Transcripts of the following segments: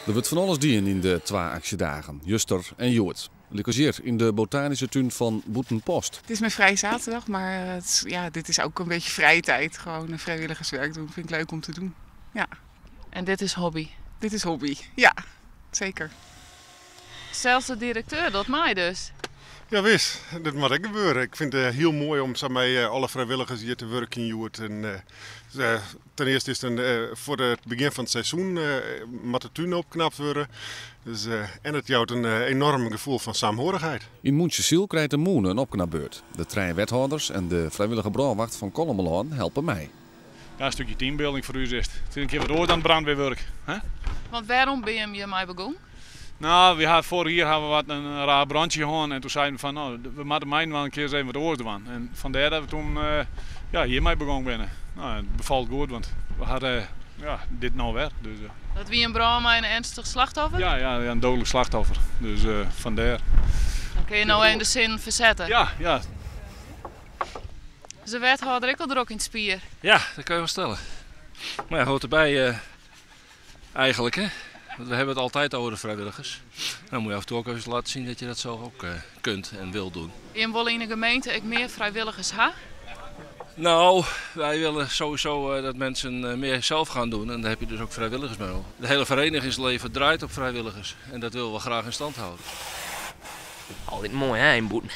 Der wurdt fan alles dien yn de twa aksjedagen, juster en hjoed. Lykas hjir yn de botanyske tún fan Bûtenpost. Het is mijn vrije zaterdag, maar het is, ja, dit is ook een beetje vrije tijd. Gewoon een vrijwilligerswerk doen, vind ik leuk om te doen. Ja. En dit is hobby? Dit is hobby, ja, zeker. Sels de direkteur docht mei dus? Ja wis, dat moat ek gebeure. Ik fyn it hiel moai om sa mei alle frijwilligers hjir te wurkjen hjoed. En, ten earste is it in, foar it begjin fan it seizoen moat de tún opknapt wurde. Dus, en it jout in enorm gefoel fan saamhorigheid. Yn Mûntsjesyl krijt de mûne in opknapbeurt. De trije wethâlders en de frijwillige brânwacht fan Kollumerlân helpe mei. Ja, in stikje teambuilding foar ús is it. It is in kear wat oars dan brandweerwurk. Hè? Want wêrom binne jim hjirmei begûn? Nou, we ha, foarich jier ha we wat in raar brantsje hân en toen seiden we fan, nou, we moatte mei-inoar in kear ris even wat oars dwaan. En fandêr dat we toen ja, hjirmei begûn binne. Nou, it befalt goed, want we ha ja, dit no wer. Dus, Dat wie in brân mei in ernstich slachtoffer? Ja, ja, in doodlik slachtoffer. Dus fandêr. Dan kinne je no even de sinnen fersette. Ja, ja. Is de wethâlder ek al drok yn it spier? Ja, dat kan je wel stellen. Maar ja, hoort erbij eigenlijk, hè? Want we hebben het altijd over de vrijwilligers. Dan moet je af en toe ook even laten zien dat je dat zelf ook kunt en wilt doen. Jim wolle yn de gemeente ek mear frijwilligers ha? Nou, wij willen sowieso dat mensen meer zelf gaan doen. En daar heb je dus ook vrijwilligers bij nodig. Het hele verenigingsleven draait op vrijwilligers. En dat willen we graag in stand houden. Altyd moai hè, yn bûten.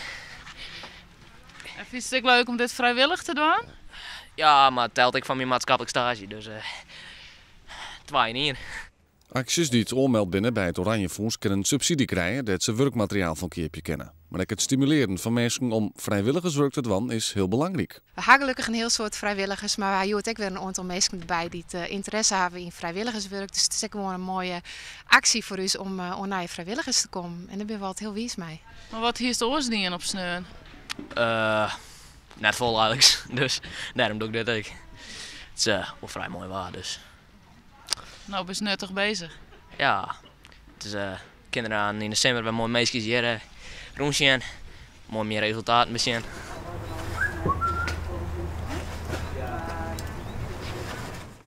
En fynst it ek leuk om dit frijwillich te dwaan? Ja, mar it telt ek foar myn maatskiplik staazje, dus twa yn ien. Aksjes dy't oanmeld binne by it Oranje Fûns kinne in subsydzje krije dêr't se wurkmateriaal fan keapje kinne. Mar ek it stimulearjen fan minsken om frijwilligerswurk te dwaan is hiel belangryk. We ha gelokkich in hiel soad frijwilligers, mar we ha hjoed ek wer in oantal minsken derby dy't ynteresse hawwe yn frijwilligerswurk. Dus it is ek gewoan in moaie aksje foar ús om oan nije frijwilligers te kommen. En dêr binne we altyd hiel wiis mei. Mar wat hiest oars dien op sneon? Net folle eigentlik, dus dêrom doch ik dit ek. It is wol frij moai waar, dus. No bist nuttich bezich. Ja, it is kinderen yn de simmer wer moai minskjes hjir rûnsjen, moai myn resultaten besjen.